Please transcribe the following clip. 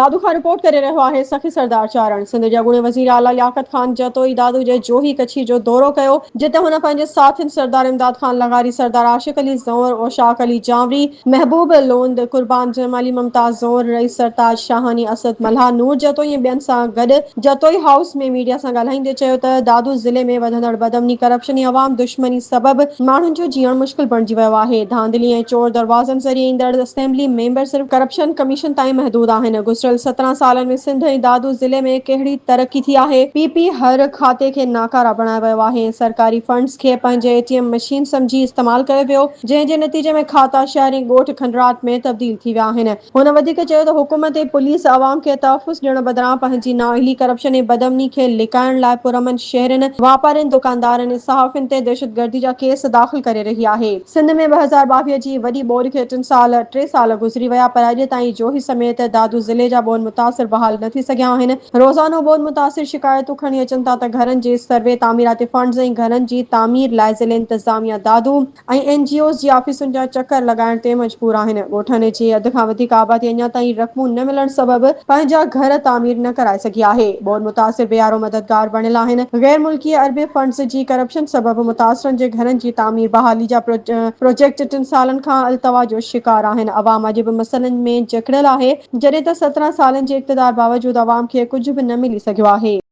دادو کان رپورٽ ڪري رهيو آهي سخي سردار چارڻ. سنڌ جي اڳوڻي وزير اعليٰ لياقت خان جتوئي دادو جي جوهي ڪڇي جو دورو ڪيو جتي هن پنهنجي ساٿين سردار امداد خان لغاري، سردار عاشق علي زئور، اوشاق علي جانوري، محبوب لوند، قربان جمالي، ممتاز زئور، رئيس سرتاج شاهاڻي، اسد ملاح، نور جتوئي ۽ ٻين سان گڏ جتوئي هائوس ۾ ميڊيا سان ڳالهائيندي چيو ته دادو ضلعي ۾ وڌندڙ بدامني، ڪرپشن ۽ عوام دشمني سبب ماڻهن جو جيئڻ مشڪل بڻجي ويو آهي، ڌانڌلي ۽ چور دروازن ذريعي ايندڙ اسيمبلي ميمبر صرف ڪرپشن ڪميشن تائين محدود آهن، گذريل 17 سالن ۾ سنڌ ۽ دادو ضلعي ۾ ڪهڙي ترقي ٿي آهي، پي پي هر کاتي کي ناڪاره بڻايو ويو آهي ۽ سرڪاري فنڊز کي پنهنجي اي ٽي ايم مشين سمجهي استعمال ڪيو ويو، جنهن جي نتيجي ۾ کاتا شهر ۽ ڳوٺ کنڊرات ۾ تبديل ٿي ويا آهن. هن وڌيڪ چيو ته حڪومت ۽ پوليس عوام کي تحفظ ڏيڻ بدران پنهنجي نااهلي، ڪرپشن ۽ بدامني کي لڪائڻ لاء پرامن شهرين، واپارين، دڪاندارن ۽ صحافين تي دهشتگردي جا ڪيس داخل ڪري رهي آهي. سنڌ ۾ 2022 جي وڏي ٻوڏ کي ٽن سال ٽي سال گذري ويا پر اڄ تائين جوهي سميت دادو ضلعي جا ٻوڏ متاثر بحال نه ٿي سگهيا آهن. روزانو ٻوڏ متاثر شڪايتون کڻي اچن ٿا ته گهرن جي سروي، تعميراتي فنڊز ۽ گهرن جي تعمير لاء ضلعي انتظاميا دادو، ۽ اين جي اوز جي آفيسن جا چڪر لڳائڻ تي مجبور آهن، ڳوٺن جي اڌ کان وڌيڪ آبادي اڃا تائين رقمون نه ملڻ سبب پنهنجا گهر تعمير نه ڪرائي سگهي آهي، ٻوڏ متاثر بي يارو مددگار بڻيل آهن، غير ملڪي اربين فنڊز جي ڪرپشن سبب متاثرن جي گهرن جي تعمير بحالي جا پروجيڪٽ ٽن سالن کان التوا جو شڪار آهن، عوام اڄ به مسئلن ۾ جڪڙيل آهي، جڏهن ته 17 سالن جي اقتدار باوجود عوام کي ڪجهه به نه ملي سگهيو آهي.